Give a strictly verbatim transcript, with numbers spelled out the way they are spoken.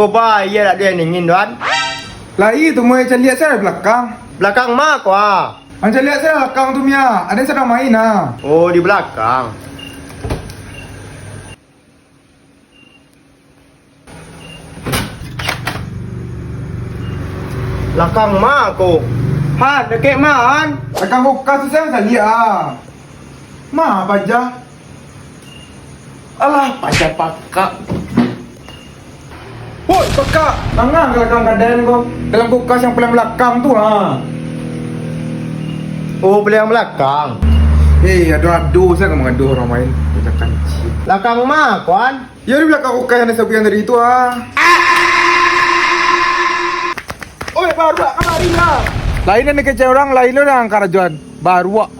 Ko bayia dak ado nan ingin, Don? Lai tu, Moy, caliak sajo balakang. Balakang ma ko, ah? Ang caliak sajo balakang tu, Mia. Aden sadang main, ah. Oh, di balakang. Balakang ma ko? Han, dakek ma, Han? Balakang kulkas tu sajo ang caliak, ah. Ma paja? Alah, paja pakak. Woi, pakak! Tangah ka balakang kadai ko. Dalam kulkas nan paliang balakang tu, ha. Oh, paliang balakang. Eh, ado-ado sajo ka mangaduah urang main. Bocah kancil. Balakang ma ko, Han? Yo, di balakang kulkas nan sabuik tadi tu, ha. Oi, baruak kamari lah. Lain nan dikecek urang, lain lo nan karajoan. Baruak.